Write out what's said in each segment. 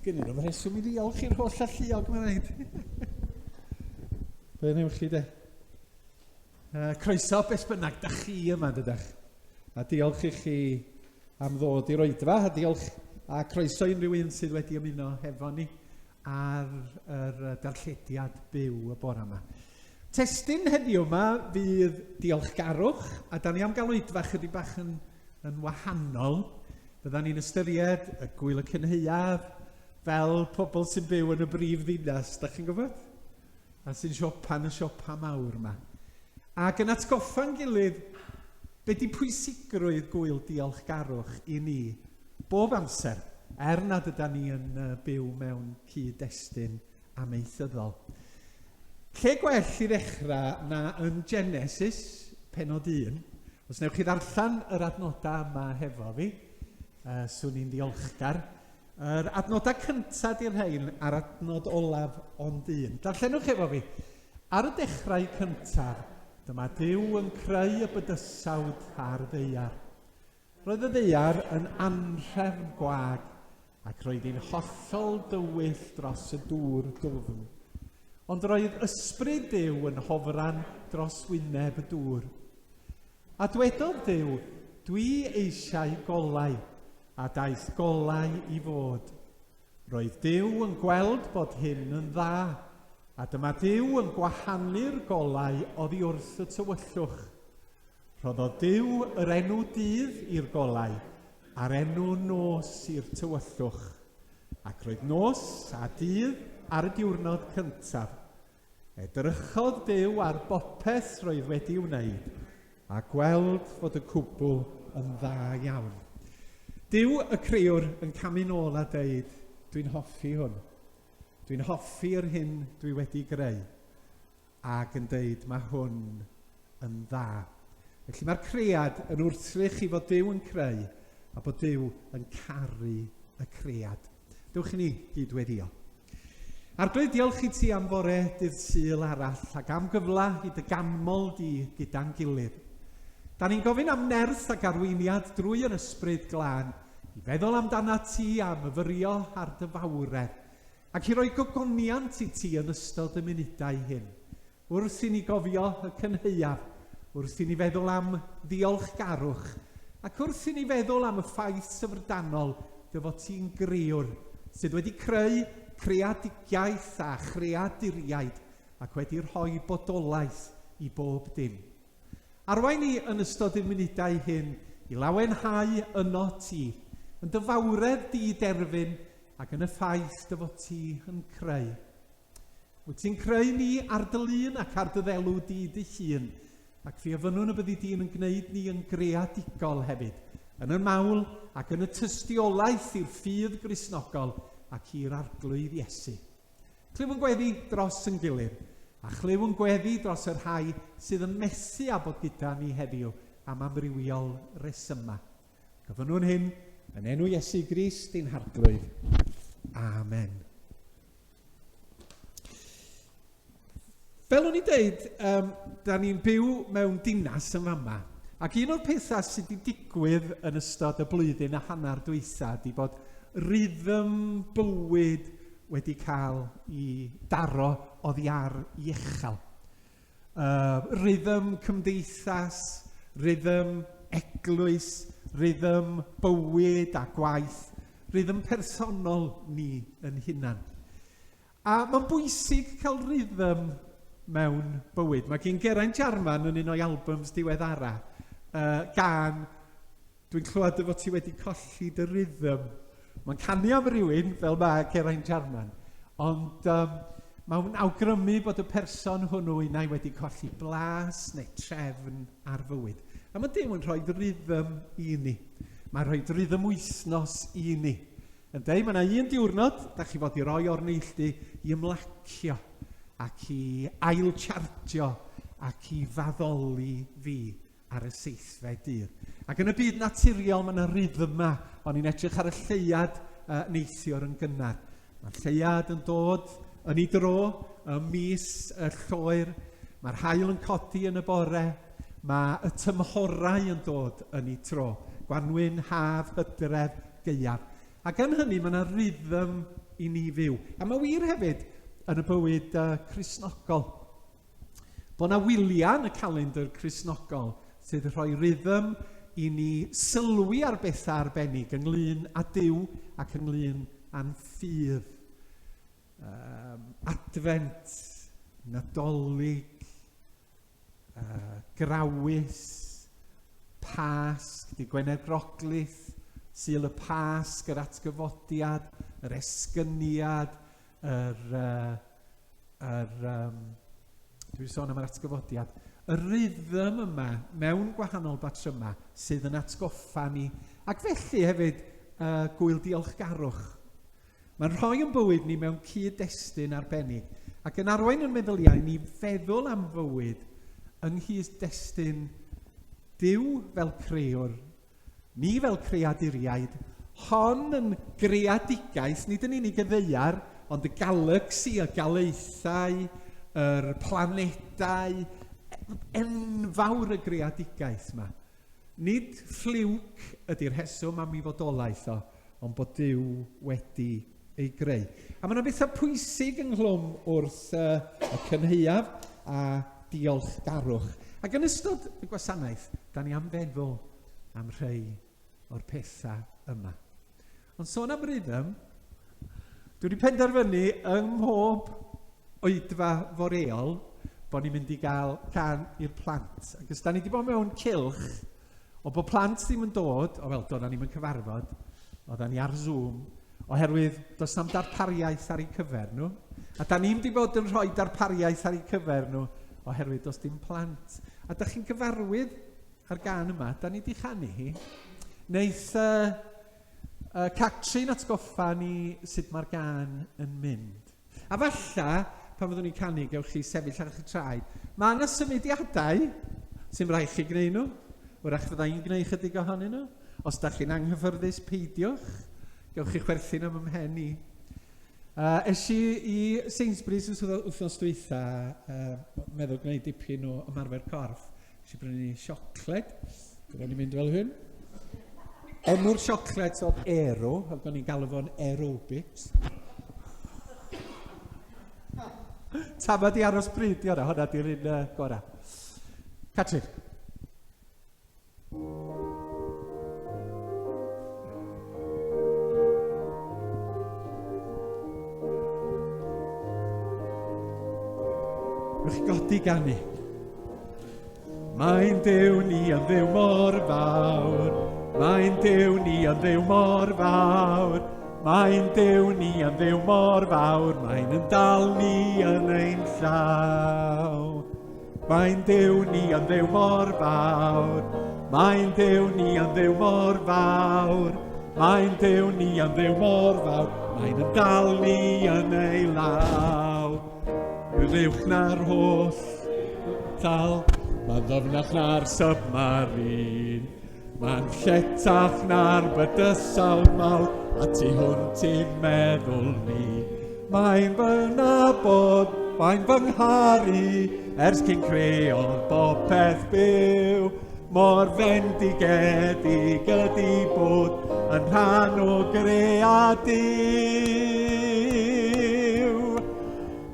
Gynnu nhw'm rheswm i ddiolch i'r holl alluog, mae'n rhaid. Be newch chi de? Croeso beth bynnag da chi yma, dydach. A diolch i chi am ddod i'r oedfa, a diolch a croeso unrhyw un sydd wedi ymuno hefo ni ar yr darllediad byw y bore yma. Testun heddiw yma fydd diolchgarwch, a da ni am gael oedfa chydig bach yn, yn wahanol. Bydda ni'n ystyried y gwyl y cynhaeaf fel pobl sy'n byw yn y brif ddinas, da chi'n gwybod? A sy'n siopa yn y siopa mawr yma. Ac yn atgoffa'n gilydd be di pwysigrwydd gwyl diolchgarwch i ni bob amser, er nad yda ni yn byw mewn cyd-destun amaethyddol. Lle gwell i ddechrau na yn Genesis, penod 1. Os newch chi ddarllen yr adnodau yma hefo fi, swn i'n ddiolchgar. Yr adnodau cyntaf di'r rhain a'r adnod olaf ond un. Darllenwch efo fi. Ar y dechrau cyntaf, dyma Duw yn creu y bydysawd a'r ddaear. Roedd y ddaear yn anhrefn gwag ac roedd hi'n hollol dywyll dros y dŵr dwfn. Ond roedd ysbryd Duw yn hofran dros wyneb y dŵr. A dwedodd Duw, Dwi eisiau golau. A daeth golau i fod. Roedd Duw yn gweld bod hyn yn dda, a dyma Duw yn gwahanu'r golau oddi wrth y tywyllwch. Rhoddodd Duw yr enw dydd i'r golau, a'r enw nos i'r tywyllwch. Ac roedd nos a dydd ar y diwrnod cyntaf. Edrychodd Duw ar bopeth roedd wedi wneud, a gweld fod y cwbl yn dda iawn. Duw y crëwr yn camu nôl a deud, dwi'n hoffi hwn. Dwi'n hoffi yr hyn dwi wedi greu. Ac yn deud, mae hwn yn dda. Felly mae'r cread yn wrthrych i fod Duw yn creu a bod Duw yn caru y cread. Dewch i ni gyd weddio. Arglwydd, diolch i ti am fore dydd Sul arall ac am gyfle i dy ganmol di gyda'n gilydd. Da ni'n gofyn am nerth ac arweiniad drwy yr Ysbryd Glân i feddwl amdanat ti a myfyrio ar dy fawredd, ac i roi gogoniant i ti yn ystod y munudau hyn. Wrth i ni gofio y cynhaeaf, wrth i ni feddwl am ddiolchgarwch, ac wrth i ni feddwl am y ffaith syfrdanol dy fod ti'n Greywr sydd wedi creu creadigaeth a chreaduriaid ac wedi rhoi bodolaeth i bob dim. Arwain ni yn ystod y munudau hyn i lawenhau ynot ti, yn dy fawredd di derfyn ac yn y ffaith dy fod ti yn creu. Wyt ti'n creu ni ar dy lun ac ar dy ddelw di dy hun, ac fi ofynnwn y byddi di'n yn gwneud ni yn greadigol hefyd, yn y mawl ac yn y tystiolaeth i'r ffydd Gristnogol ac i'r Arglwydd Iesu. Clyw yn gweddi dros yn gilydd, a chlyw yn gweddi dros y rhai sydd yn methu â bod gyda ni heddiw am amrywiol resymau. Gofynnwn hyn yn enw Iesu Grist ein Harglwydd. Amen. Fel o'n i'n deud, um, da ni'n byw mewn dinas yn fama, ac un o'r pethau sydd wedi digwydd yn ystod y blwyddyn a hanner dwytha ydy bod rhythm bywyd wedi cael i daro oddi ar i echel. Rhythm cymdeithas, rhythm eglwys, rhythm bywyd a gwaith, rhythm personol ni yn hunan. A mae'n bwysig cael rhythm mewn bywyd. Mae gen Geraint Jarman yn un o'i albums diweddara, gan Dwi'n clywed dy fod ti wedi colli dy rhythm. Mae'n canu am rywun fel mae Geraint Jarman, ond um, mae'n awgrymu bod y person hwnnw unai wedi colli blas neu trefn ar fywyd. A mae Duw yn rhoi rhythm i ni. Mae'n rhoi rhythm wythnos i ni. Yn dweud, mae yna un diwrnod, da chi fod i roi o'r neilltu i ymlacio ac i ail-chargio ac i faddoli fi ar y seithfed dydd. Ac yn y byd naturiol mae yna rhythmau. O'n i'n edrych ar y lleuad uh, neithiwr yn gynnar. Mae'r lleuad yn dod yn ei dro ym mis y lloer. Mae'r haul yn codi yn y bore. Mae y tymhorau yn dod yn ei tro. Gwanwyn, haf, hydref, gaeaf. Ac yn hynny mae yna rhythm i ni fyw. A mae wir hefyd yn y bywyd Cristnogol. Bod 'na wyliau yn y calendr Cristnogol sydd yn rhoi rhythm i ni sylwi ar bethau arbennig ynglyn â Duw ac ynglyn â'n ffydd. Um, Advent, Nadolig, Grawys, Pasg, Dydd Gwener Groglith, Sul y Pasg, yr Atgyfodiad, yr Esgyniad, yr, yr um, dwi'n sôn am yr atgyfodiad, y rhythm yma mewn gwahanol batrymau sydd yn atgoffa ni, ac felly hefyd gwyl diolchgarwch. Mae'n rhoi yn bywyd ni mewn cyd-destun arbennig ac yn arwain yn meddyliau ni feddwl am fywyd yng nghyd-destun Duw fel crewr, ni fel creaduriaid, hon yn greadigaeth, nid yn unig y ddaear, ond y galaxy, y galaethau, yr planedau, enfawr y greadigaeth yma. Nid ffliwc ydy'r rheswm am ei fodolaeth o, ond bod Duw wedi ei greu. A mae yna bethau pwysig ynghlwm wrth y cynhaeaf a diolchgarwch. Ac yn ystod y gwasanaeth, da ni am feddwl am rhai o'r pethau yma. Ond sôn am rhythm, dwi wedi penderfynu yng mhob oedfa foreol bod ni'n mynd i gael can i'r plant. Ac os da ni wedi bod mewn cylch o bod plant ddim yn dod, o fel doedden ni'm yn cyfarfod, oedden ni ar Zoom, oherwydd does na'm darpariaeth ar eu cyfer nhw. A da ni'm wedi bod yn rhoi darpariaeth ar eu cyfer nhw oherwydd does dim plant. A da chi'n gyfarwydd A'r gân yma, da ni di chanu hi. Neith Catrin atgoffa ni sut mae'r gân yn mynd. A falla, pan fyddwn ni'n canu, gewch chi sefyll ar eich traed. Mae yna symudiadau sy'n rhaid chi gwneud nhw. Wrach fydda i'n gwneud chydig ohonyn nhw. Os da chi'n anghyffyrddus, peidiwch. Gewch chi chwerthin am 'y mhen i. Es i i Sainsbury's wythnos dwytha, meddwl gwneud dipyn o ymarfer corff. Nes i brynu siocled. Byddwn ni'n mynd fel hyn. Enw'r siocled oedd Aero, ac o'n i'n galw fo'n aerobics. Tamad i aros bryd di hwnna, hwnna di'r un gorau. Catrin. Rwy'ch godi ganu. Mae'n Duw ni yn Dduw mor fawr. Mae'n Duw ni yn Dduw mor fawr. Mae'n Duw ni yn Dduw mor fawr. Mae'n yn dal ni yn ein llaw. Mae'n Duw ni yn Dduw mor fawr. Mae'n Duw ni yn Dduw mor fawr. Mae'n Duw ni yn Dduw mor fawr. Mae'n yn dal ni yn ei law. Yn uwch na'r holl tal, mae'n ddyfnach na'r submarine. Mae'n lletach na'r bydysawd mawr, a tu hwnt i'n meddwl ni. Mae'n fy nabod, mae'n fy ngharu, ers cyn creodd bopeth byw. Mor fendigedig ydy bod yn rhan o gread Duw.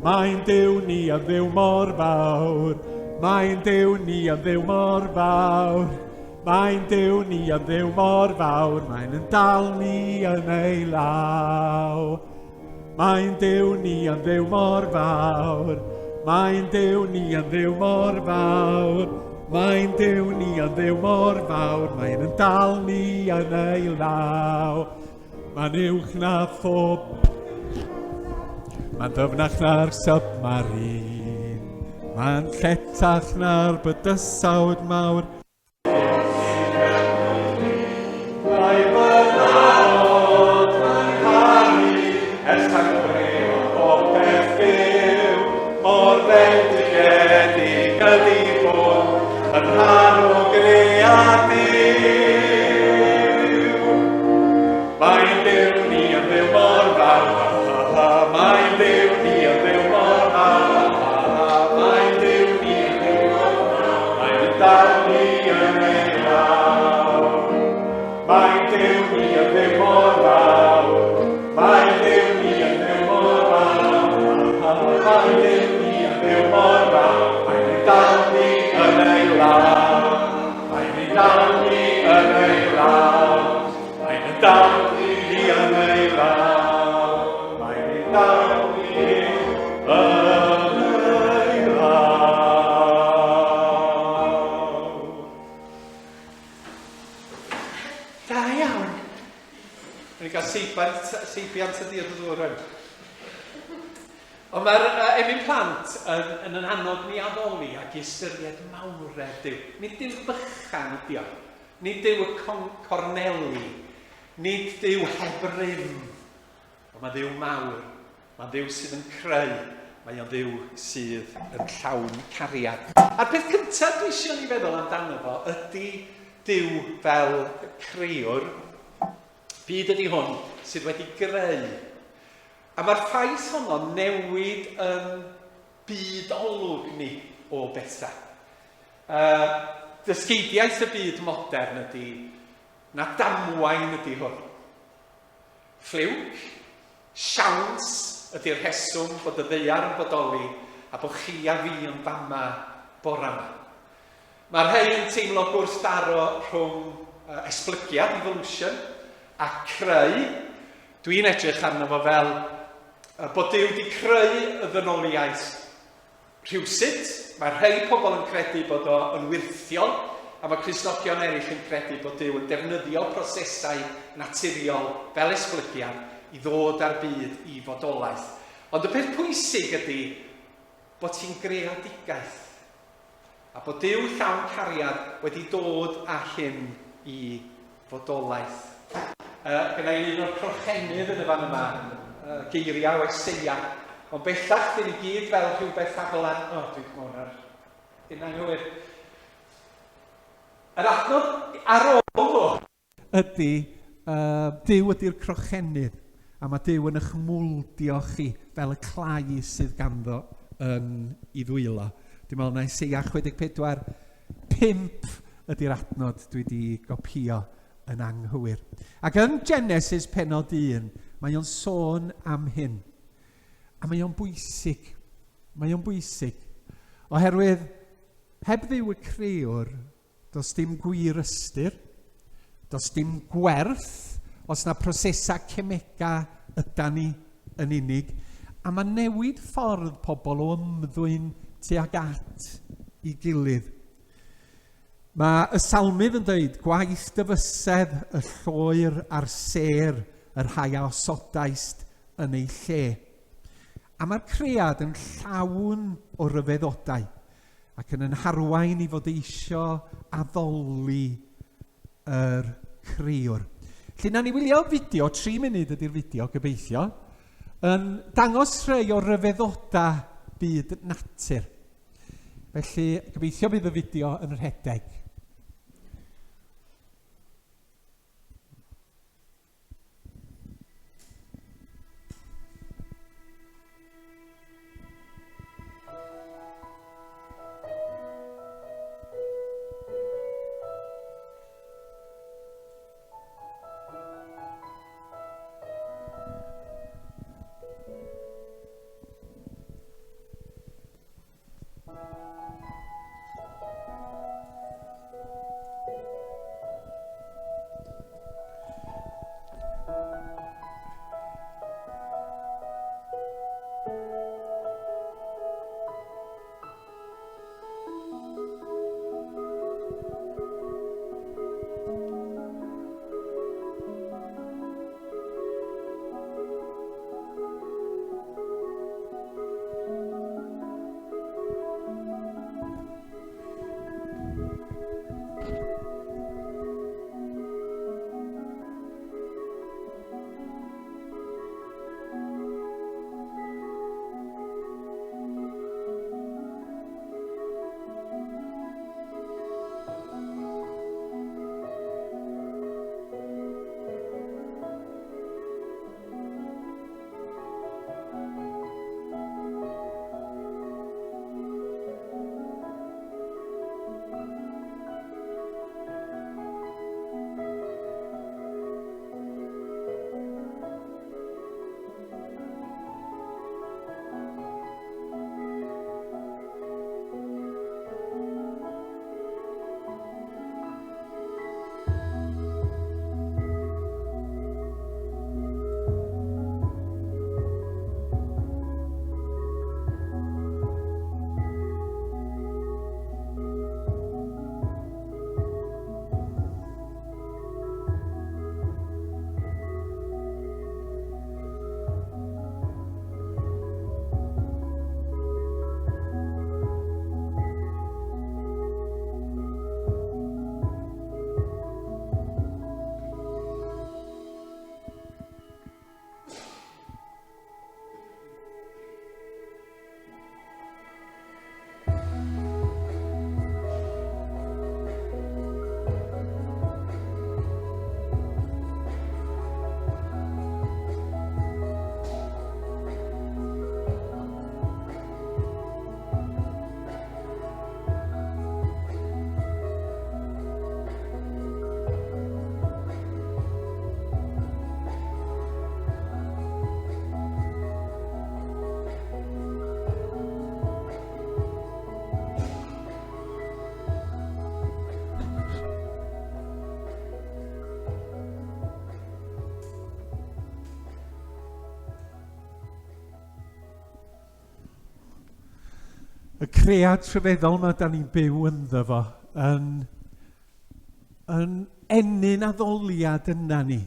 Mae'n Duw ni yn Dduw mor fawr. Mae'n Duw ni yn Dduw mor fawr. Mae'n Duw ni yn Dduw mor fawr. Mae'n yn dal ni yn ei law. Mae'n Duw ni yn Dduw mor fawr. Mae'n Duw ni yn Dduw mor fawr. Mae'n Duw ni yn Dduw mor fawr. Mae'n yn dal ni yn ei law. Mae'n uwch na phob. Mae'n ddyfnach na'r submarine. Mae'n lletach na'r bydysawd mawr. Mae fy nabod yn caru ers pan creodd bopeth byw, mor fendigedig ydi bod yn rhan o gread Duw. Mae'n Dduw ni yn Dduw mor fawr, ha ha ha, mae'n Dduw ni yn Dduw mor fawr, ha ha ha, mae'n Dduw ni yn Dduw mor fawr, mae'n dal ni. Mae Duw ni yn Dduw mor fawr, mae'n ein dal ni yn ei law. Mae'n ein dal ni yn ei law. Mae'n ein dal ni yn ei law. Mae'n ein dal ni yn ei law. Da iawn. Rwy'n cael seibiant, seibiant y diod o ddŵr rwan. Ond mae'r emyn plant yn, yn yn annog ni addoli ac i ystyried mawredd Duw. Nid Duw bychan ydi o. Nid Duw y corneli. Nid Duw heb rym. Ond mae Dduw mawr. Mae'n Dduw sydd yn creu. Mae o'n Dduw sydd yn llawn cariad. A'r peth cyntaf dwi eisiau ni feddwl amdano fo ydy Duw fel crëwr. Byd ydy hwn sydd wedi greu. A mae'r ffaith honno newid yn byd olwg ni o bethau. Dysgeidiaeth y byd modern ydy na damwain ydy hwn. Ffliwc, siawns ydy'r rheswm bod y ddaear yn bodoli a bod chi a fi yn fama bora 'ma. Mae rhai yn teimlo gwrthdaro rhwng esblygiad, evolution, a creu. Dwi'n edrych arno fo fel bod Duw wedi creu y ddynoliaeth Rhywsut, mae rhai pobl yn credu bod o yn wyrthiol, a mae Cristnogion eraill yn credu bod Duw yn defnyddio prosesau naturiol fel esblygiad i ddod â'r byd i fodolaeth. Ond y peth pwysig ydy bod hi'n greadigaeth, a bod Duw llawn cariad wedi dod â hyn i fodolaeth. Gynna i un o'r crochenydd yn y fan yma, geiriau o Eseia. Ond bellach, dyn ni gyd fel rhywbeth aflan... O, oh, dwi'n gwybod hwnna'r... Hyn anghywir. Yr adnod ar ôl hwn ydy, Duw ydy'r crochenydd, a mae Duw yn eich mwldio chi fel y clai sydd ganddo yn ei ddwylo. Dwi'n meddwl na Eseia 64, 5 ydy'r adnod dwi wedi gopïo yn anghywir. Ac yn Genesis penod 1, mae o'n sôn am hyn. A mae o'n bwysig. Mae o'n bwysig. Oherwydd, heb Dduw y crëwr, does dim gwir ystyr, does dim gwerth, os na prosesau cemega yda ni yn unig, a mae newid ffordd pobl o ymddwyn tuag at i gilydd. Mae y salmydd yn dweud, gwaith dy fysedd y lloer a'r sêr, y rhai a osodaist yn ei lle. A mae'r cread yn llawn o ryfeddodau ac yn yn harwain i fod eisio addoli yr crëwr. Felly, na ni wylio fideo, 3 munud ydy'r fideo, gobeithio, yn dangos rhai o ryfeddodau byd natur. Felly, gobeithio bydd y fideo yn rhedeg. Y cread rhyfeddol yma da ni'n byw ynddo fo yn, yn ennyn addoliad yna ni.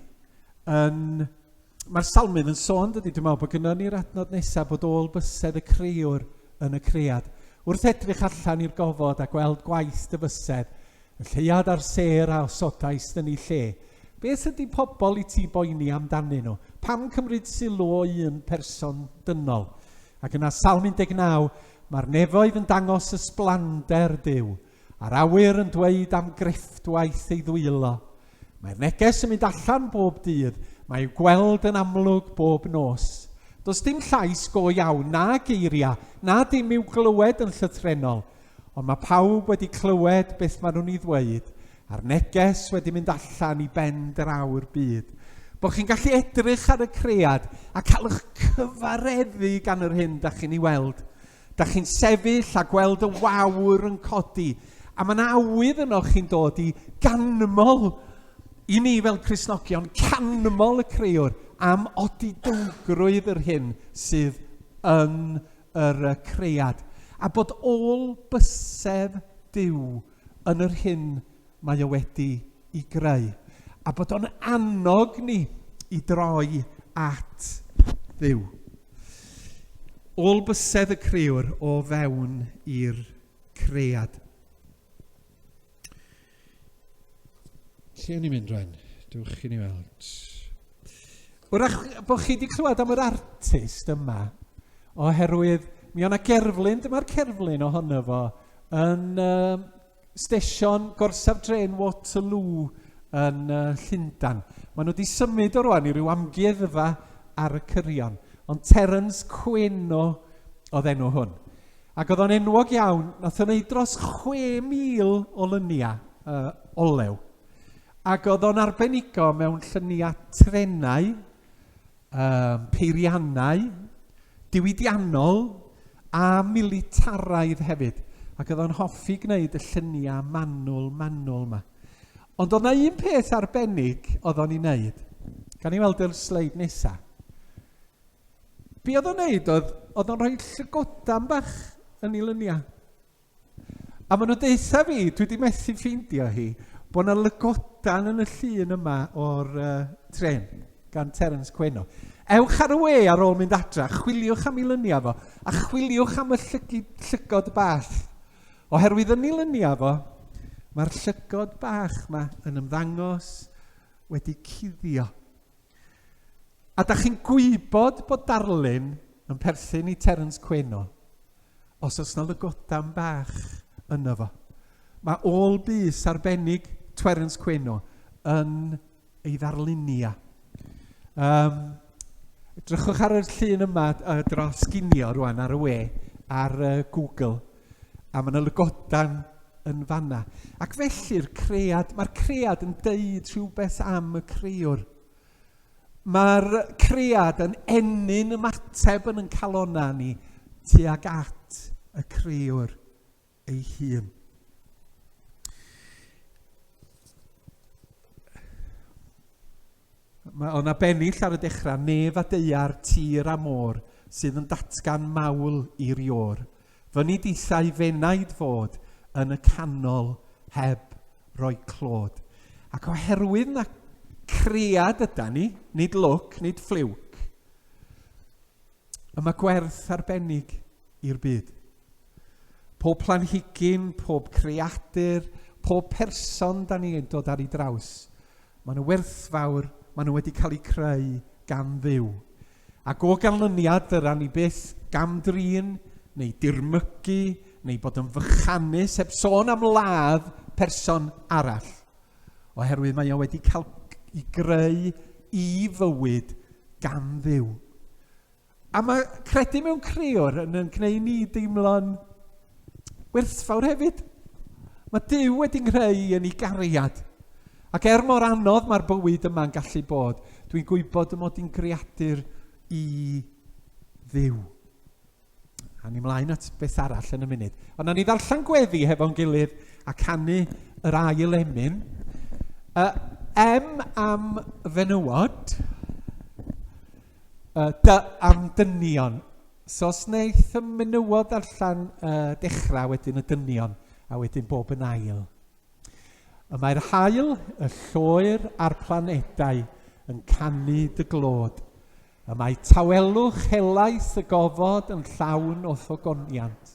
Yn, mae'r salmydd yn sôn, dydy, dwi'n meddwl bod gynnon ni'r adnod nesaf bod ôl bysedd y crëwr yn y cread. Wrth edrych allan i'r gofod a gweld gwaith dy fysedd, y lleuad a'r sêr a osodaist yn ei lle, beth ydy pobl i ti boeni amdanyn nhw? Pam cymryd sylw o un person dynol? Ac yna Salm 19, mae'r nefoedd yn dangos ysblander Duw, a'r awyr yn dweud am grefftwaith ei ddwylo. Mae'r neges yn mynd allan bob dydd, mae i'w gweld yn amlwg bob nos. Does dim llais go iawn, na geiriau, na dim i'w glywed yn llythrennol, ond mae pawb wedi clywed beth maen nhw'n ei ddweud, a'r neges wedi mynd allan i ben draw'r byd. Bod chi'n gallu edrych ar y cread a cael eich cyfareddu gan yr hyn da chi'n ei weld. Da chi'n sefyll a gweld y wawr yn codi, a mae yna awydd yno chi'n dod i ganmol i ni fel Cristnogion, canmol y crëwr am odidowgrwydd yr hyn sydd yn yr cread, a bod ôl bysedd Duw yn yr hyn mae o wedi i greu, a bod o'n annog ni i droi at Dduw. Ôl bysedd y crëwr o fewn i'r cread. Lle o'n i'n mynd rwan? Dewch i ni weld. Wrach bod chi wedi clywed am yr artist yma, oherwydd mi o'na gerflun, dyma'r cerflun ohono fo, yn uh, stesion gorsaf dren Waterloo yn uh, Llundan. Maen nhw wedi symud o rwan i ryw amgueddfa ar y cyrion. Ond Terence Queno oedd enw hwn. Ac oedd o'n enwog iawn, nath o'n neud dros 6,000 o lyniau uh, olew. Ac oedd o'n arbenigo mewn lluniau trenau, um, peiriannau, diwydiannol a militaraidd hefyd. Ac oedd o'n hoffi gwneud y lluniau manwl, manwl yma. Ond oedd yna un peth arbennig oedd o'n ei wneud. Gan i weld yr sleid nesaf. Be oedd o'n neud oedd, oedd o'n rhoi llygodan bach yn ei lyniau. A maen nhw'n deutha fi, dwi wedi methu ffeindio hi, bod yna lygodan yn y llun yma o'r uh, tren gan Terence Queno. Ewch ar y we ar ôl mynd adra, chwiliwch am ei lyniau fo, a chwiliwch am y llygid, llygod bach. Oherwydd yn ei lyniau fo, mae'r llygod bach yma yn ymddangos wedi cuddio. A da chi'n gwybod bod darlun yn perthyn i Terence Queno os oes na lygodan bach yno fo. Mae ôl bys arbennig Terence Queno yn ei ddarlunia. Um, edrychwch ar y llun yma uh, dros ginio rwan ar y we, ar uh, Google, a mae yna lygodan yn fanna. Ac felly'r cread, mae'r cread yn deud rhywbeth am y crëwr. Mae'r cread yn ennyn ymateb yn yn calonnau ni tuag at y crëwr ei hun. Mae o'na bennill ar y dechrau, nef a daear, tir a môr, sydd yn datgan mawl i'r iôr. Fyny dithau fenaid fod yn y canol heb roi clod. Ac oherwydd na cread yda ni, nid lwc, nid ffliwc, y mae gwerth arbennig i'r byd. Pob planhigyn, pob creadur, pob person da ni'n dod ar ei draws, maen nhw werthfawr, maen nhw wedi cael eu creu gan Dduw. Ac o ganlyniad, ddyran ni byth gam-drin, neu dirmygu, neu bod yn fychanus, heb sôn am ladd person arall. Oherwydd mae o wedi cael ei greu i fywyd gan Dduw. A mae credu mewn creor yn, yn gwneud ni deimlo'n werthfawr hefyd. Mae Duw wedi nghreu yn ei gariad. Ac er mor anodd mae'r bywyd yma'n gallu bod, dwi'n gwybod y mod i'n greadur i Dduw. A ni mlaen at beth arall yn y munud. Ond na ni ddarllen gweddi hefo'n gilydd a canu yr ail emyn. Uh, M am fenywod, uh, D am dynion. So os wneith y menywod ddarllen uh, dechrau, wedyn y dynion, a wedyn bob yn ail. Y mae'r haul, y lloer a'r planedau yn canu dy glod. Y mae tawelwch helaeth y gofod yn llawn o'th ogoniant.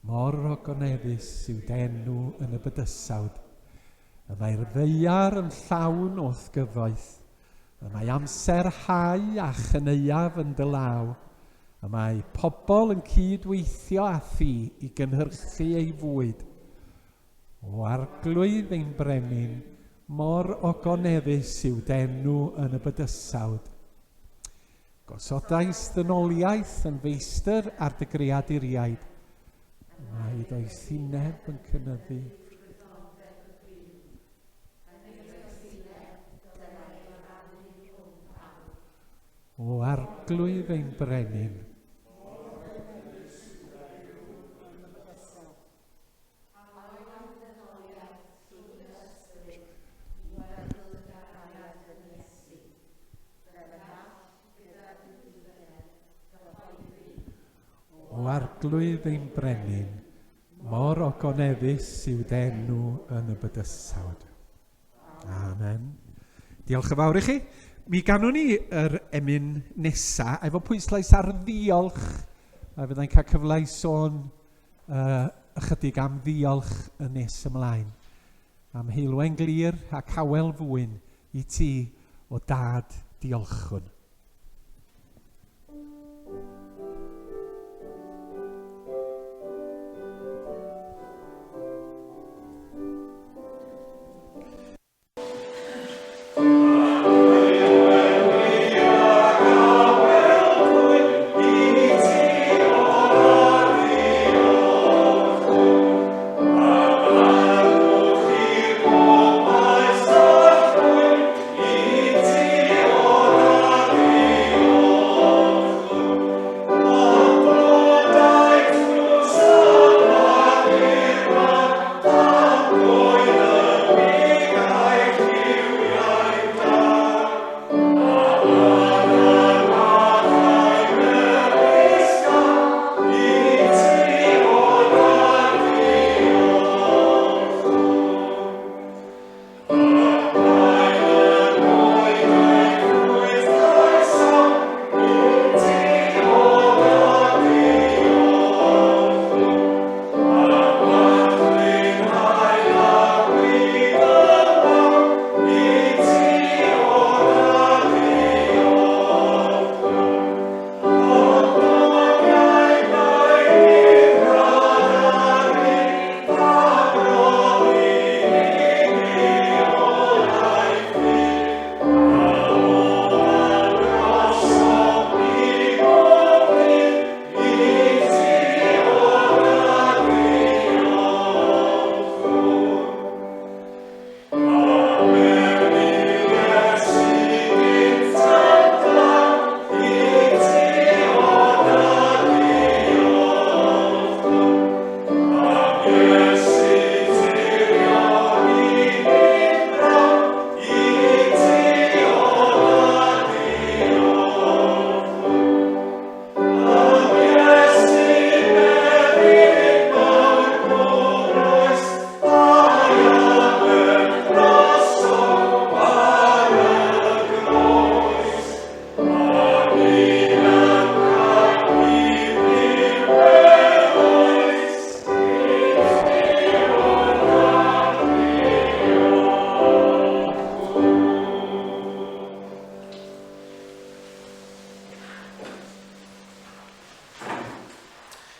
Mor ogoneddus yw dy enw yn y bydysawd. Y mae'r ddaear yn llawn o'th gyfoeth. Y mae amser hau a chyneuaf yn dy law. Y mae pobl yn cyd-weithio â thi i gynhyrchu ei fwyd. O Arglwydd ein Brenin, mor ogoneddus yw dy enw yn y bydysawd. Gosodais ddynoliaeth yn feistr ar dy greaduriaid. Mae doethineb yn cynyddu. O Arglwydd ein Brenin. O Arglwydd ein Brenin, mor ogoneddus yw dy enw yn y bydysawd. Amen. Diolch yn fawr i chi. Mi ganwn ni yr emyn nesa efo pwyslais ar ddiolch. A fyddai'n cael cyfle i sôn uh, ychydig am ddiolch yn nes ymlaen. Am heulwen glir ac awel fwyn i ti o dad diolchwn.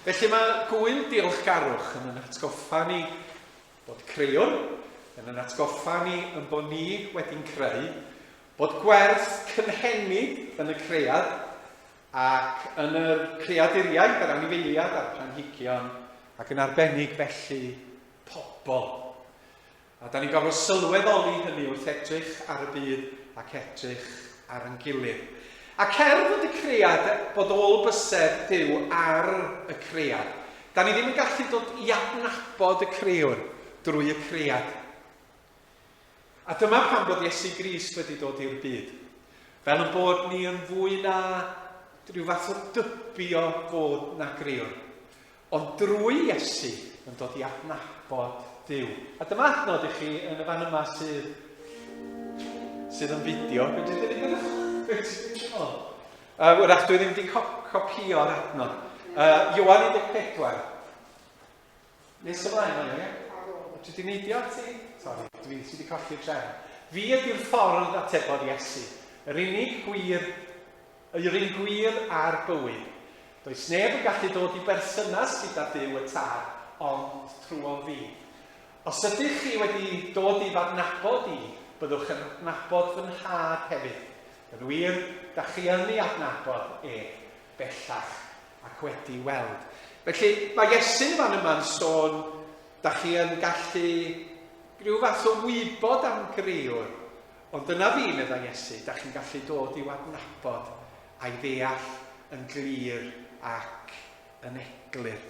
Felly mae gwyl diolchgarwch yn yn atgoffa ni bod creuwr, yn yn atgoffa ni yn bod ni wedi'n creu, bod gwerth cynhenid yn y cread ac yn yr creaduriaid, yr anifeiliad a'r planhigion, ac yn arbennig felly pobl. A da ni'n gorfod sylweddoli hynny wrth edrych ar y byd ac edrych ar ein gilydd. Ac er fod y cread, bod ôl bysedd Duw ar y cread, da ni ddim yn gallu dod i adnabod y crewr drwy y cread. A dyma pam bod Iesu Grist wedi dod i'r byd. Fel yn bod ni yn fwy na rhyw fath o dybio fod na greor. Ond drwy Iesu yn dod i adnabod Duw. A dyma adnod i chi yn y fan yma sydd, sydd yn fideo. Be ti'n dweud yna? Be ti'n dweud? Wrach dwi ddim wedi copio'r adnod. Ioan 14. Nes ymlaen mae o, ie? Ti wedi neidio ti? Sori, dwi ti wedi colli'r trefn. Fi ydy'r ffordd atebodd Iesu. Yr unig gwir, yr un gwir a'r bywyd. Does neb yn gallu dod i berthynas gyda Duw y Tad, ond trwy fi. Os ydych chi wedi dod i f'adnabod i, byddwch yn adnabod fy nhad hefyd. Yn wir, da chi yn ei adnabod e bellach ac wedi weld. Felly, mae Iesu'n fan yma'n sôn, da chi yn gallu rhyw fath o wybod am greor, ond dyna fi, meddai Iesu, da chi'n gallu dod i'w adnabod a'i ddeall yn glir ac yn eglur.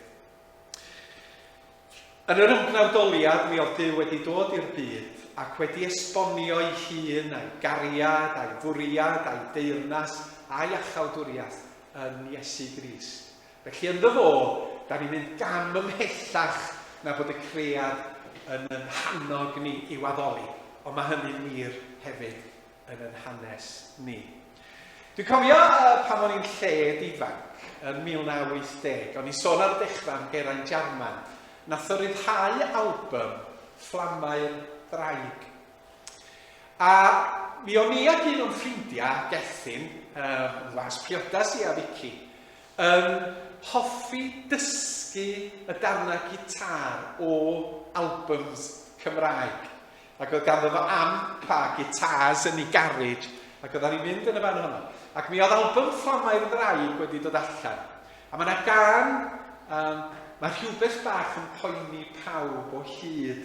Yn yr ymgnawdoliad mi oedd Duw wedi dod i'r byd ac wedi esbonio'i hun a'i gariad a'i fwriad a'i deyrnas a'i iachawdwriaeth yn Iesu Grist. Felly ynddo fo, da ni'n mynd gam ymhellach na bod y cread yn yn hannog ni i'w addoli, ond mae hynny'n wir hefyd yn yn hanes ni. Dwi'n cofio pan o'n i'n lled ifanc yn 1980, o'n i'n sôn ar y dechrau am Geraint Jarman. Nath o ryddhau album Fflamau'r Ddraig. A mi o'n i ac un o'n ffrindiau, Gethin, yn was priodas i a Vicky, yn hoffi dysgu y darnau gitar o albums Cymraeg. Ac oedd ganddo fo amp a gitars yn ei garej, ac oeddan ni'n mynd yn y fan honno. Ac mi oedd album Fflamau'r Ddraig wedi dod allan. A mae yna gân, um, mae rhywbeth bach yn poeni pawb o hyd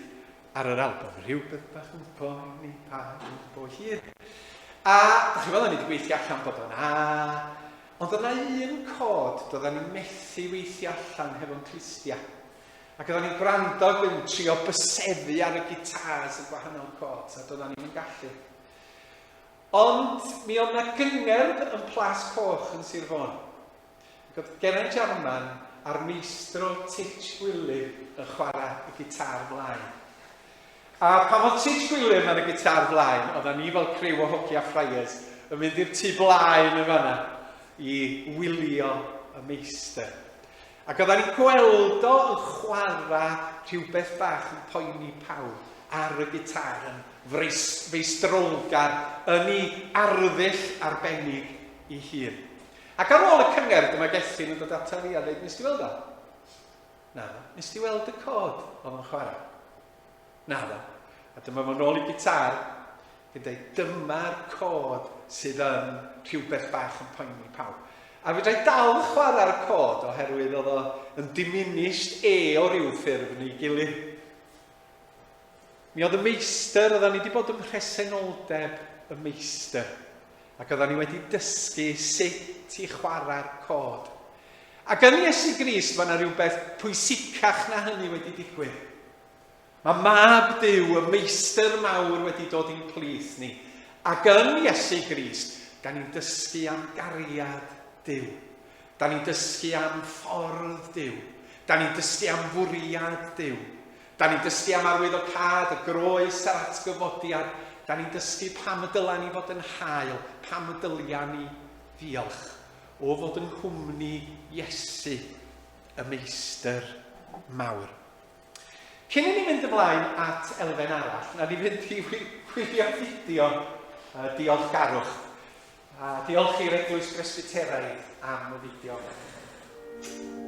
ar yr album. Rhywbeth bach yn poeni pawb o hyd. A, da chi fel, o'n i wedi gweithio allan bod o'n A, ond oedd yna un cod doedden ni'n methu weithio allan hefo'n clustiau. Ac oeddan ni'n gwrando ac yn trio byseddu ar y gitars y gwahanol chords, a doeddan ni'm yn gallu. Ond mi oedd 'na gyngerdd yn Plas Coch yn Sir Fôn. Ac oedd Geraint Jarman a'r meistro Titch Gwilym yn chwarae y gitar flaen. A pan oedd Titch Gwilym ar y gitar flaen, oeddan ni fel criw o hogia friars yn mynd i'r tu blaen yn fanna i wylio y meistr. Ac oeddan ni'n gweld o yn chwarae rhywbeth bach yn poeni pawb ar y gitar yn feistrolgar yn ei arddull arbennig ei hun. Ac ar ôl y cyngerdd dyma Gethin yn dod ata fi a dweud, nes ti weld o? Naddo. Nes ti weld y cod oedd o'n chwarae? Naddo. A dyma fo'n ôl i gitar yn dweud, dyma'r cod sydd yn rhywbeth bach yn poeni pawb. A fedra i dal chwarae'r cod oherwydd oedd o yn diminished E o ryw ffurf neu gilydd. Mi oedd y meistr, oedden ni wedi bod ym mhresenoldeb y meistr, ac oedden ni wedi dysgu sut i chwarae'r cod. Ac yn Iesu Grist mae yna rhywbeth pwysicach na hynny wedi digwydd. Mae Mab Duw, y Meistr mawr, wedi dod i'n plith ni. Ac yn Iesu Grist, da ni'n dysgu am gariad Duw. Da ni'n dysgu am ffordd Duw. Da ni'n dysgu am fwriad Duw. Da ni'n dysgu am arwyddocâd y groes a'r atgyfodiad. Da ni'n dysgu pam y dyla ni fod yn hael, pam y dylia ni ddiolch o fod yng nghwmni Iesu, y Meistr mawr. Cyn i ni fynd ymlaen at elfen arall, na ni fynd i wylio fideo diolchgarwch. A diolch i'r Eglwys Bresbyteraidd am y fideo yma.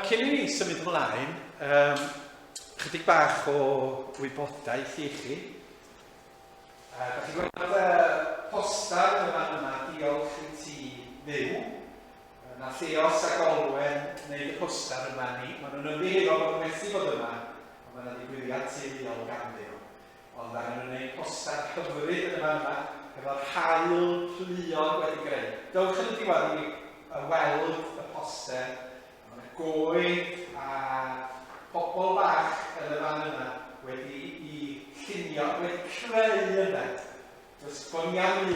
Cyn i ni symud ymlaen, chydig bach o wybodaeth i chi. Da chi'n gweld y postar yn y fan yma, diolch i ti Dduw. Na Theos ac Olwen wneud y postar yma ni. Maen nhw'n ymddiheuro bod nhw methu bod yma, ond mae yna ddigwyddiad teuluol ganddyn nhw. Ond ddaru nhw wneud postar hyfryd yn y fan yma, hefo'r haul pluog wedi greu. Dowch yn y diwedd i weld y poster. Mae yna goed a pobl bach yn y fan yna wedi i llunio, wedi creu yna. Does bod ni am un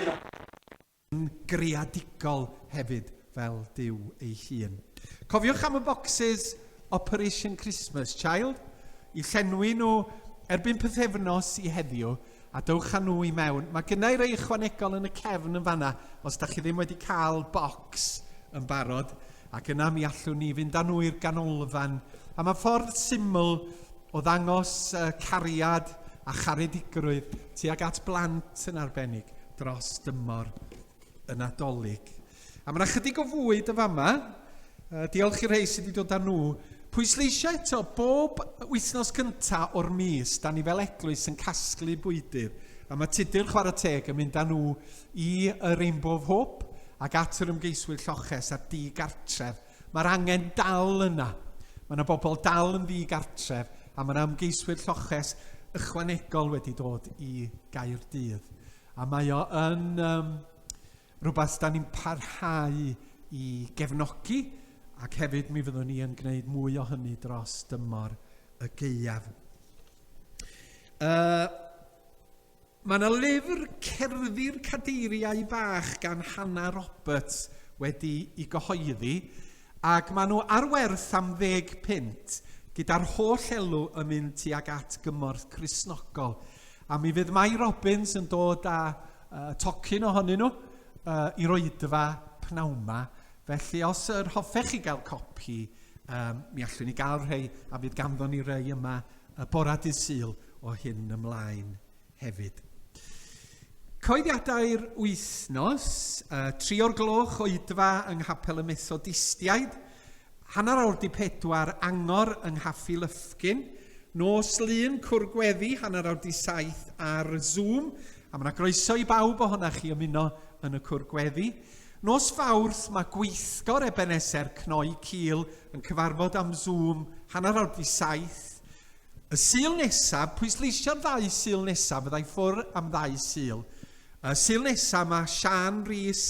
yn greadigol hefyd fel Duw ei hun. Cofiwch am y bocsys Operation Christmas Child, i llenwi nhw erbyn pythefnos i heddiw, a dowch â nhw i mewn. Mae gynna i rei ychwanegol yn y cefn yn fanna, os da chi ddim wedi cael bocs yn barod, ac yna mi allwn ni fynd â nhw i'r ganolfan. A mae ffordd syml o ddangos cariad a charedigrwydd tuag at blant yn arbennig dros dymor y Nadolig. A mae yna chydig o fwyd yn fama. Diolch i'r rhai sydd wedi dod â nhw. Pwysleisio eto, bob wythnos cyntaf o'r mis, da ni fel eglwys yn casglu bwydydd. A mae Tudur Chwarae Teg yn mynd â nhw i y Rainbow of Hope ac at yr ymgeiswyr lloches a'r di-gartref. Mae'r angen dal yna. Mae yna bobl dal yn ddi-gartref a mae yna ymgeiswyr lloches ychwanegol wedi dod i Gaerdydd. A mae o yn rhywbeth da ni'n parhau i gefnogi ac hefyd mi fyddwn ni yn gwneud mwy o hynny dros dymor y gaeaf. Mae yna lyfr Cerddi'r Cadeiriau Bach gan Hannah Roberts wedi i gyhoeddi, ac maen nhw ar werth am ddeg punt, gyda'r holl elw yn mynd tuag at gymorth Cristnogol. A mi fydd Mai Robbins yn dod â tocyn ohonyn nhw i'r oedfa pnawn 'ma, felly os yr hoffech chi gael copi, mi allwn ni gael rhei, a fydd ganddon ni rei yma y bora dydd Sul o hyn ymlaen hefyd. Coeddiadau'r wythnos, 3 o'r gloch oedfa yng Nghapel y Methodistiaid, 3:30 angor yng Nghaffi Lyfgyn, nos Lun cwr gweddi 7:30 ar Zoom, a mae yna groeso i bawb ohonoch chi ymuno yn y cwr gweddi. Nos Fawrth mae gweithgor Ebeneser Cnoi Cil yn cyfarfod am Zoom 6:30. Y Sul nesaf, pwysleisio'r ddau Sul nesaf, fyddai ffwr am ddau Sul. Y Sul nesaf mae Siân Rees,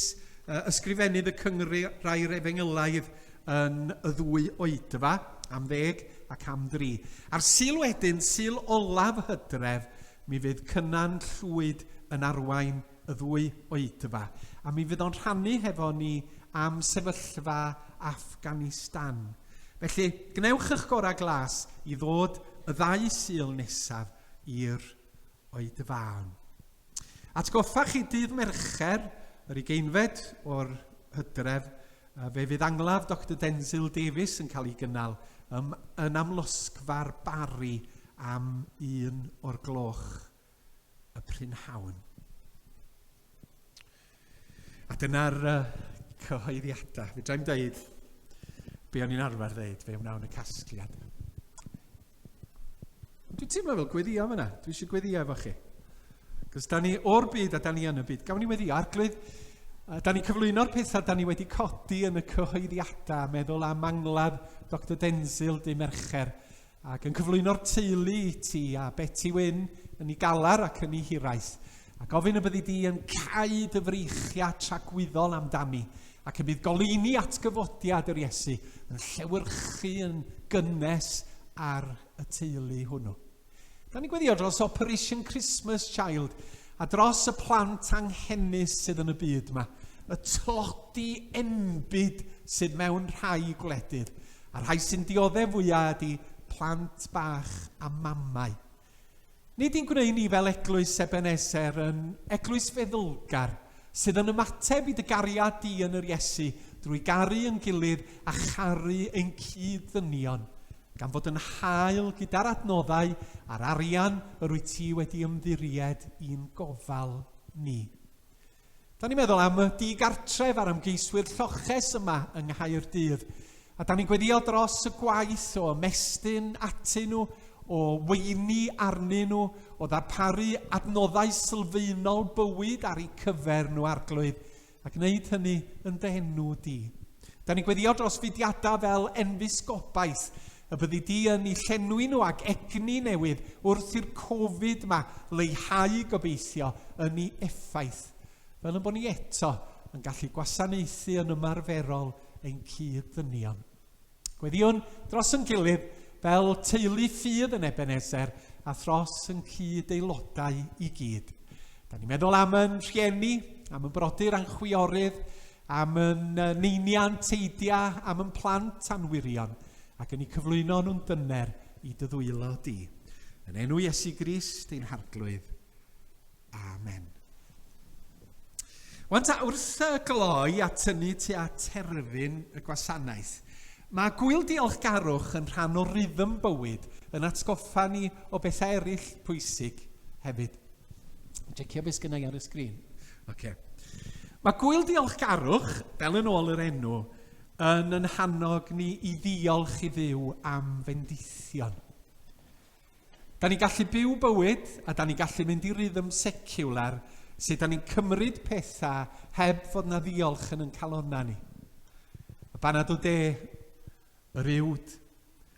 ysgrifennydd y Cynghrair Efengylaidd yn y ddwy oedfa, am ddeg ac am dri. A'r Sul wedyn, Sul olaf Hydref, mi fydd Cynan Llwyd yn arwain y ddwy oedfa, a mi fydd o'n rhannu hefo ni am sefyllfa Afghanistan. Felly, gwnewch eich gorau glas i ddod y ddau Sul nesaf i'r oedfaon. Atgoffa chi dydd Mercher, yr ugeinfed o'r Hydref, fe fydd angladd Doctor Denzil Davies yn cael ei gynnal ym, yn amlosgfa'r Barri am un o'r gloch y prynhawn. A dyna'r cyhoeddiadau. Fedra i'm deud be o'n i'n arfer ddeud, fe wnawn y casgliad. Dwi'n teimlo fel gweddio fyna. Dwi eisiau gweddio efo chi. Cos da ni o'r byd a da ni yn y byd. Gawn ni weddio. Arglwydd, da ni'n cyflwyno'r pethau da ni wedi codi yn y cyhoeddiadau, meddwl am angladd Dr Denzil dy Mercher, Ac yn cyflwyno'r teulu i ti a Beti Wyn yn ei galar ac yn ei hiraeth, a gofyn y byddi di yn cau dy freichiau tragwyddol amdani, ac y bydd goleuni atgyfodiad yr Iesu yn llewyrchu yn gynnes ar y teulu hwnnw. Da ni'n gweddio dros Operation Christmas Child a dros y plant anghenus sydd yn y byd yma, y tlodi enbyd sydd mewn rhai gwledydd, A'r rhai sy'n dioddef fwyaf ydy plant bach a mamau. Nid i'n gwneud ni fel eglwys Ebenezer yn eglwys feddylgar sydd yn ymateb i dy gariad di yn yr Iesu drwy garu yn gilydd a charu ein cyd-ddynion, gan fod yn hael gyda'r adnoddau a'r arian yr wyt ti wedi ymddiried i'n gofal ni. Da ni'n meddwl am y digartref a'r ymgeiswyr lloches yma yng Nghaerdydd. A da ni'n gweddio dros y gwaith o ymestyn atyn nhw, o weini arnyn nhw, o ddarparu adnoddau sylfaenol bywyd ar eu cyfer nhw, Arglwydd, a gwneud hynny yn dy enw di. Da ni'n gweddio dros fudiadau fel Enfys Gobaith, y byddi di yn eu llenwi nhw ag egni newydd wrth i'r Covid ma leihau gobeithio yn ei effaith, fel yn bod ni eto yn gallu gwasanaethu yn ymarferol ein cyd-ddynion. Gweddïwn dros yn gilydd fel teulu ffydd yn Ebenezer a thros yn cyd-aelodau i gyd. Da ni'n meddwl am yn rhieni, am yn brodyr a'n chwiorydd, am yn neinia'n teidia, am yn plant a'n wyrion, ac yn eu cyflwyno nhw'n dyner i dy ddwylo di. Yn enw Iesu Grist ein Harglwydd. Amen. Wan ta, wrth y gloi a tynnu tua terfyn y gwasanaeth, mae gwyl diolchgarwch yn rhan o rhythm bywyd yn atgoffa ni o bethau eraill pwysig hefyd. Checio beth sgynna i ar y sgrin. Okay. Mae gwyl diolchgarwch, fel yn ôl yr enw, yn yn hannog ni i ddiolch i Dduw am fendithion. Da ni'n gallu byw bywyd a da ni'n gallu mynd i rhythm seciwlar sut da ni'n cymryd pethau heb fod na ddiolch yn yn calonna ni. Y banad o de, yr uwd,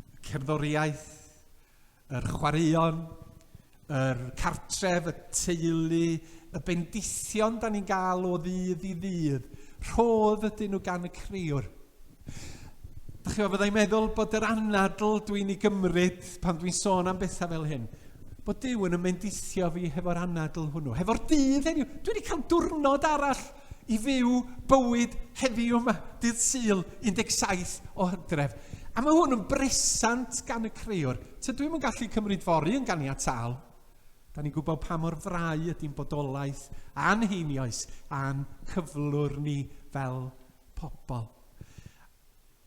y cerddoriaeth, yr chwaraeon, yr cartref, y teulu, y bendithion da ni'n gael o ddydd i ddydd, rhodd ydyn nhw gan y Crëwr. Dach chi'n fyddai'n meddwl bod yr anadl dwi'n ei gymryd pan dwi'n sôn am bethau fel hyn, bod Duw yn ymendithio fi hefo'r anadl hwnnw, hefo'r dydd heddiw. Dwi wedi cael diwrnod arall i fyw bywyd heddiw yma, dydd Sul 17 o Hydref. A mae hwn yn bresant gan y Crëwr. Tydw i'm yn gallu cymryd fory yn ganiataol. Da ni'n gwybod pa mor frau ydy'n bodolaeth a'n heinioes a'n cyflwr ni fel pobl.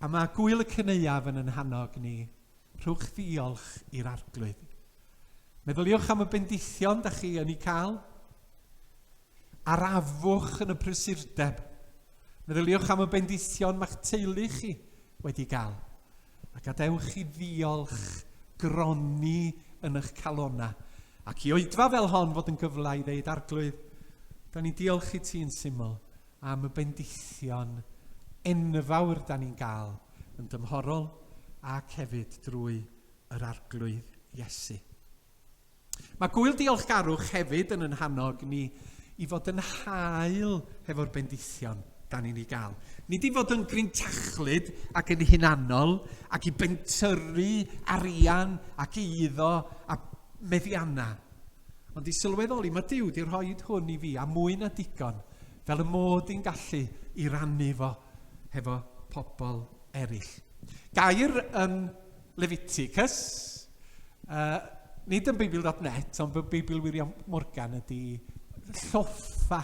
A mae gwyl y cyneuaf yn yn hannog ni, rhowch ddiolch i'r Arglwydd. Meddyliwch am y bendithion da chi yn ei cael. Arafwch yn y prysurdeb. Meddyliwch am y bendithion mae'ch teulu chi wedi gael. A gadewch i ddiolch gronni yn eich calona. Ac i oedfa fel hon fod yn gyfle i ddeud, Arglwydd, da ni'n diolch i ti yn syml am y bendithion enfawr da ni'n gael yn dymhorol ac hefyd drwy yr Arglwydd Iesu. Mae gwyl diolchgarwch hefyd yn yn hannog ni i fod yn hael hefo'r bendithion da ni'n ei gael. Nid i fod yn grintachlyd ac yn hunanol ac i bentyrru arian ac eiddo a meddianna, ond i sylweddoli mae Duw di rhoi hwn i fi a mwy na digon fel y mod i'n gallu i rannu fo hefo pobl eraill. Gair yn Leviticus, nid yn Beibl.net, ond Beibl Wirion Morgan ydy lloffa,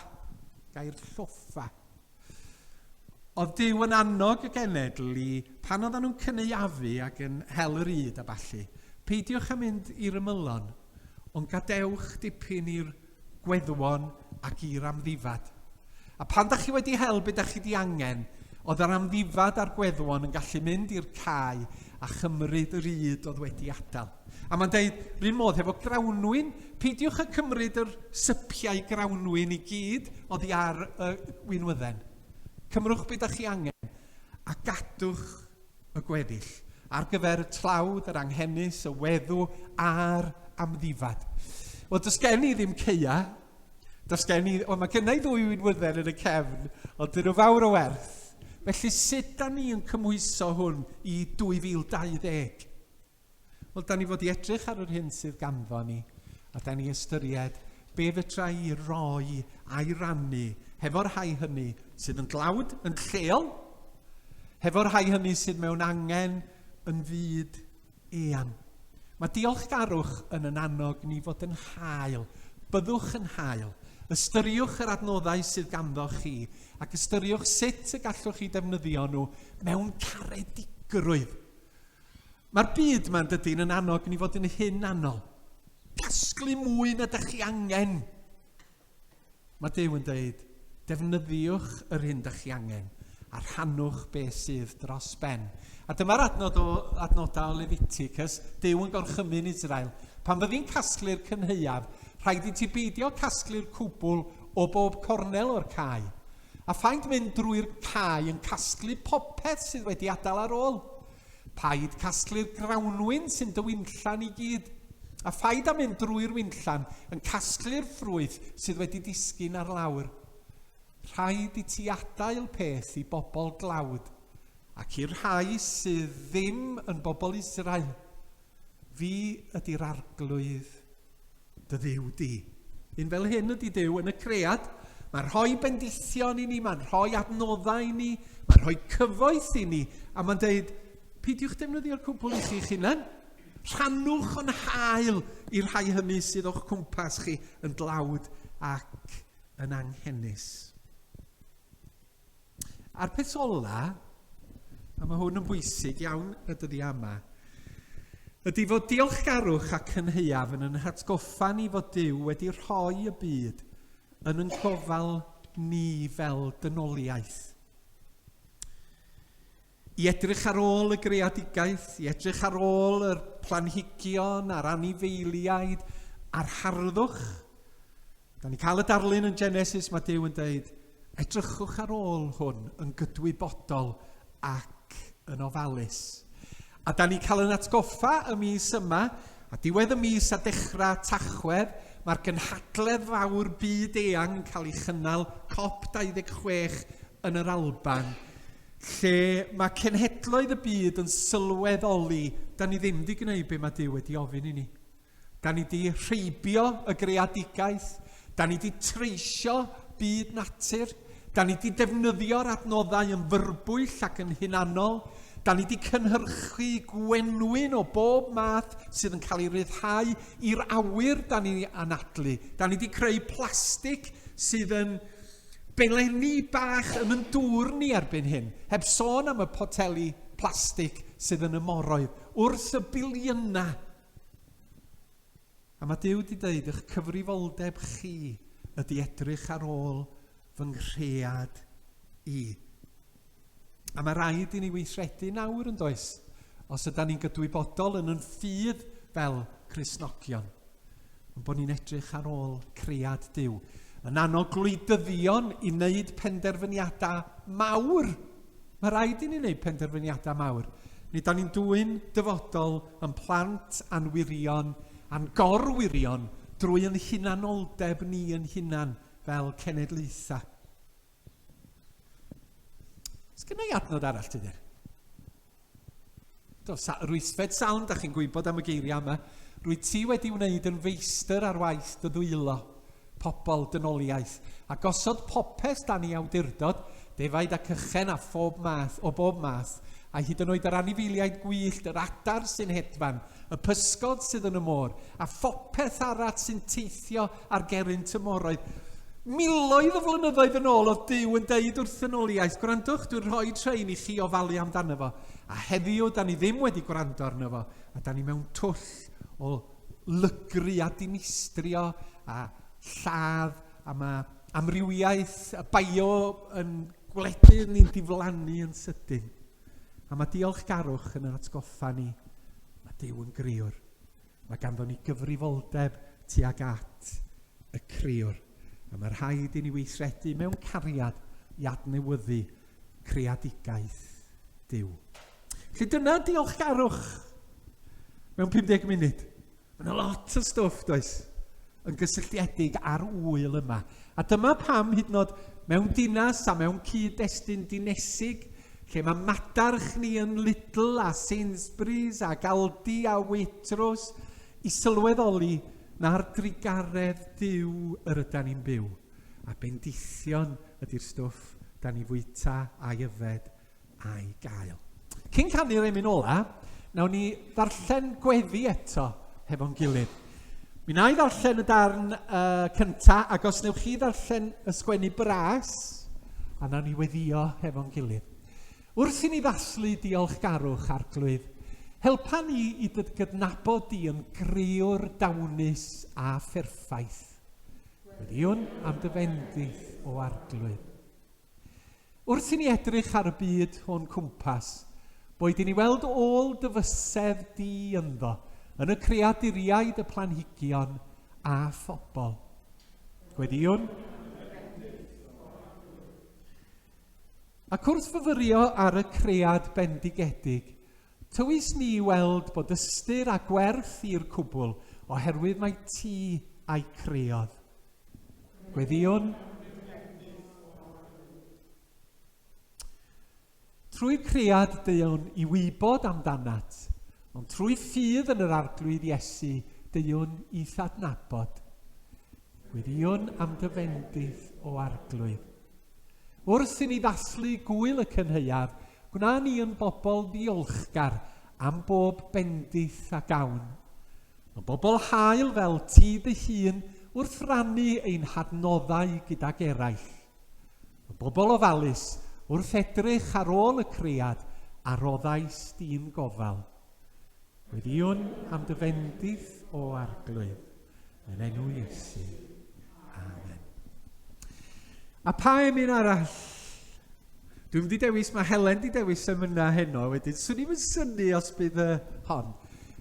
gair lloffa. Oedd Duw yn annog y genedl i, pan oedden nhw'n cynaeafu ac yn hel yr ŷd a ballu, peidiwch â mynd i'r ymylon, ond gadewch dipyn i'r gweddwon ac i'r amddifad. A pan da chi wedi hel be da chi di angen, oedd yr amddifad a'r gweddwon yn gallu mynd i'r cae a chymryd yr ŷd oedd wedi adael. A mae'n deud, rhywun modd hefo grawnwin, peidiwch â cymryd yr sypiau grawnwin i gyd oddi ar y winwydden. Cymrwch be da chi angen a gadwch y gweddill ar gyfer y tlawd, yr anghenus, y weddw a'r amddifad. Wel, does gen i ddim ceia. Does gen i... Wel, mae gen i ddwy winwydden yn y cefn, ond dyn nhw fawr o werth. Felly, sut da ni yn cymhwyso hwn i 2020? Wel, da ni fod i edrych ar yr hyn sydd ganddo ni, a da ni ystyried be fedra i roi a'i rannu hefo'r rhai hynny sydd yn dlawd, yn lleol, hefo'r rhai hynny sydd mewn angen yn fyd eang. Mae diolchgarwch yn yn annog ni fod yn hael. Byddwch yn hael. Ystyriwch yr adnoddau sydd ganddo chi ac ystyriwch sut y gallwch chi defnyddio nhw mewn caredigrwydd. Mae'r byd yma, yn dydyn, yn annog ni fod yn hunanol. Casglu mwy na dych chi angen. Mae Duw yn dweud, defnyddiwch yr hyn dych chi angen a rhannwch beth sydd dros ben. A dyma'r adnod o, adnodau o Leviticus, Duw yn gorchymyn Israel. Pan fyddi'n casglu'r cynhaeaf, rhaid i ti beidio casglu'r cwbl o bob cornel o'r cae. A phaid mynd drwy'r cae yn casglu popeth sydd wedi adael ar ôl. Paid casglu'r grawnwin sy'n dy winllan i gyd. A phaid â mynd drwy'r winllan yn casglu'r ffrwyth sydd wedi disgyn ar lawr. Rhaid i ti adael peth i bobl dlawd, ac i'r rhai sydd ddim yn bobl Israel. Fi ydy'r arglwydd dy Dduw di. Un fel hyn ydy Duw yn y cread. Mae'n rhoi bendithion i ni, mae'n rhoi adnoddau i ni, mae'n rhoi cyfoeth i ni, a mae'n deud, peidiwch defnyddio'r cwbl i chi'ch hunan. Rhannwch o'n hael i'r rhai hynny sydd o'ch cwmpas chi yn dlawd ac yn anghenus. A'r peth ola, a mae hwn yn bwysig iawn y dyddiau yma, ydy fod diolchgarwch a cynhaeaf yn yn hatgoffa ni fod Duw wedi rhoi y byd yn yn gofal ni fel dynoliaeth. I edrych ar ôl y greadigaeth, i edrych ar ôl yr planhigion a'r anifeiliaid a'r harddwch. Da ni cael y darlun yn Genesis, mae Duw yn dweud, edrychwch ar ôl hwn yn gydwybodol ac yn ofalus. A da ni cael yn atgoffa y mis yma, a diwedd y mis a dechrau Tachwedd, mae'r gynhadledd fawr byd eang yn cael ei chynnal, COP26 yn yr Alban, lle mae cenhedloedd y byd yn sylweddoli, da ni ddim wedi gwneud be mae Duw wedi ofyn i ni. Da ni wedi rheibio y greadigaeth, da ni wedi treisio byd natur, da ni wedi defnyddio'r adnoddau yn fyrbwyll ac yn hunanol, da ni wedi cynhyrchu gwenwyn o bob math sydd yn cael ei ryddhau i'r awyr da ni anadlu. Da ni wedi creu plastig sydd yn belenni bach yn yn dŵr ni erbyn hyn, heb sôn am y poteli plastig sydd yn y moroedd, wrth y biliynau. A mae Duw wedi dweud, eich cyfrifoldeb chi ydy edrych ar ôl fy nghread i. A mae rhaid i ni weithredu nawr yn does, os ydy ni'n gydwybodol yn yn ffydd fel Cristnogion. Ond bod ni'n edrych ar ôl cread Duw. Yn annog gwleidyddion i wneud penderfyniadau mawr. Mae rhaid i ni wneud penderfyniadau mawr. Nid da ni'n dwyn dyfodol yn plant a'n wirion a'n gorwirion drwy yn hunanoldeb ni yn hunan fel cenedlaethau. Sgynna i adnod arall, Tudur? Do, sa, rwysfed salm, da chi'n gwybod am y geiriau yma. Rwy ti wedi wneud yn feistr ar waith dy ddwylo, pobl dynoliaeth, a gosod popeth dan ei awdurdod, defaid ac ychen a phob math, o bob math, a hyd yn oed yr anifeiliaid gwyllt, yr adar sy'n hedfan, y pysgod sydd yn y môr, a phopeth arall sy'n teithio ar gerrynt y moroedd. Miloedd o flynyddoedd yn ôl oedd Duw yn deud wrth ddynoliaeth, gwrandwch, dwi'n rhoi trein i chi ofalu amdano fo. A heddiw, da ni ddim wedi gwrando arno fo, a da ni mewn twll o lygru a dinistrio a lladd, a mae amrywiaeth y bio yn gwledydd ni'n diflannu yn sydyn. A mae diolchgarwch yn yr atgoffa ni, mae Duw yn griwr. Mae ganddo ni gyfrifoldeb tuag at y criwr. A mae rhaid i ni weithredu mewn cariad i adnewyddu creadigaeth Duw. Felly dyna diolchgarwch mewn 50 munud. Mae yna lot o stwff, does, yn gysylltiedig â'r ŵyl yma. A dyma pam, hyd yn oed mewn dinas a mewn cyd-destun dinesig, lle mae madarch ni yn Lidl a Sainsbury's ac Aldi a Waitrose, i sylweddoli na'r drugaredd Duw yr ydan ni'n byw. A bendithion ydy'r stwff da ni fwyta a'i yfed a'i gael. Cyn canu'r emyn ola, nawn ni ddarllen gweddi eto hefo'n gilydd. Mi wna i ddarllen y darn uh, cynta, ac os newch chi ddarllen y sgwennu bras, a nawn ni weddio hefo'n gilydd. Wrth i ni ddathlu diolchgarwch, Arglwydd, helpa ni i dy gydnabod di yn greor dawnus a pherffaith. Gweddïwn am dy fendith, o Arglwydd. Wrth i ni edrych ar y byd o'n cwmpas, boed i ni weld ôl dy fysedd di ynddo, yn y creaduriaid, y planhigion a phobl. Gweddïwn. Ac wrth fyfyrio ar y cread bendigedig, tywys ni i weld bod ystyr a gwerth i'r cwbl oherwydd mai ti a'i creodd. Gweddïwn. Trwy'r cread deuwn i wybod amdanat, ond trwy ffydd yn yr Arglwydd Iesu deuwn i'th adnabod. Gweddïwn am dy fendith, o Arglwydd. Wrth i ni ddathlu gŵyl y cynhaeaf, gwna ni yn bobl ddiolchgar am bob bendith a gawn. Yn bobl hael fel ti dy hun wrth rannu ein hadnoddau gydag eraill. Yn bobl ofalus wrth edrych ar ôl y cread a roddais di'n gofal. Gweddïwn am dy fendith, o Arglwydd, yn enw Iesu. Amen. A pa emyn arall? Dwi'n mynd i dewis, mae Helen di dewis emynau heno wedyn. Swn i'n synnu os bydd y hon.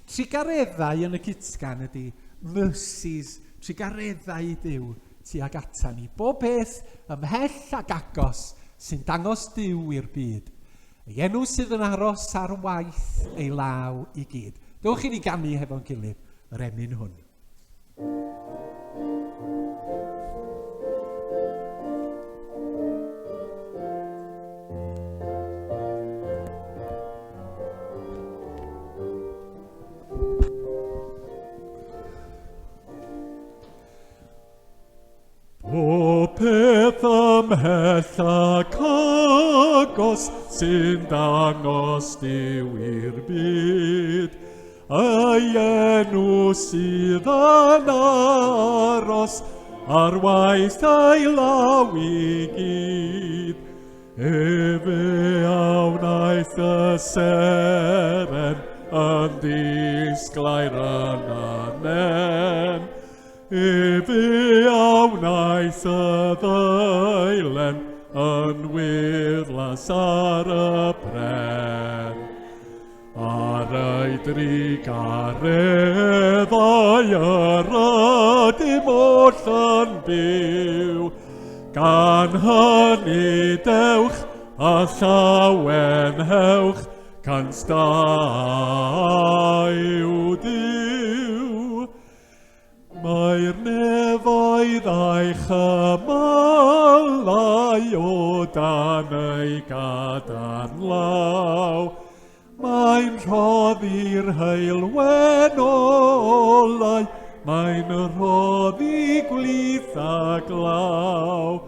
Trugareddau yn y cytgan ydy mercies, trugareddau Duw tuag ata ni. Bob peth ymhell ac agos sy'n dangos Duw i'r byd. Ei enw sydd yn aros ar waith ei law i gyd. Dewch i ni ganu hefo'n gilydd yr emyn hwn. Pob peth ymhell ac agos sy'n dangos Duw i'r byd, ei enw sydd yn aros ar waith ei law i gyd. Efe a wnaeth y seren yn ddisglair yn y nen. Efe a wnaeth y ddeilen yn wyrddlas ar y pren. Ar ei drugareddau yr ydym oll yn byw, gan hynny dewch a llawenhewch, cant da yw Duw. Mae'r nefoedd a'i chymylau o dan ei gadarn law. Mae'n rhoddi'r heulwen olau, mae'n rhoddi gwlith a glaw.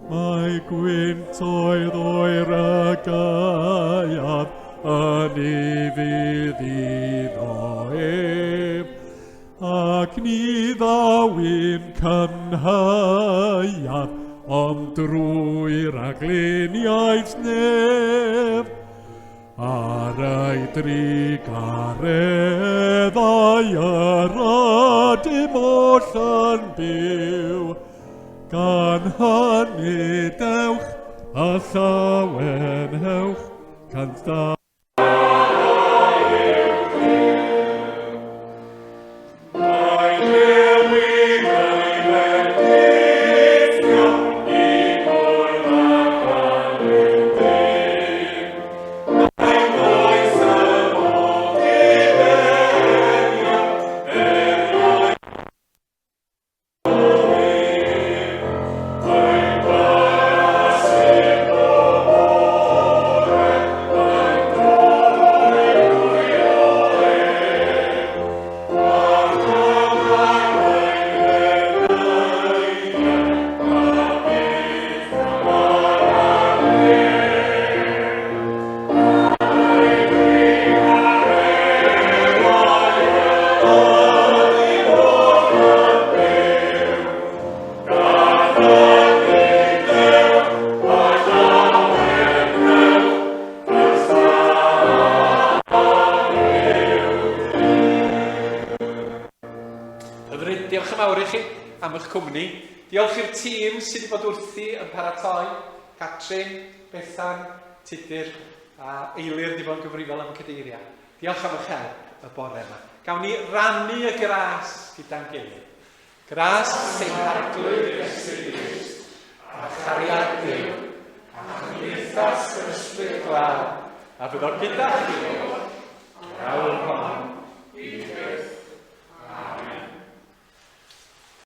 Mae gwyntoedd oer y gaeaf yn ufudd iddo ef. Ac ni ddaw'n cynhaeaf, ond drwy ragluniaeth nef. Ar ei drugareddau yr ydym oll yn byw, gan hynny dewch a llawenhewch, 102. Hyfryd, diolch yn fawr i chi am eich cwmni. Diolch i'r tîm sydd wedi bod wrthi yn paratoi, Catrin, Bethan, Tudur a Eilir wedi bod yn gyfrifol am y cadeiriau. Diolch am eich help y bore yma. Gawn ni rannu y gras gyda'n gilydd. Gras ein Harglwydd Iesu Grist, a chariad Duw, a chymdeithas yr Ysbryd Glân, a fyddo gyda chi oll, yr awr hon.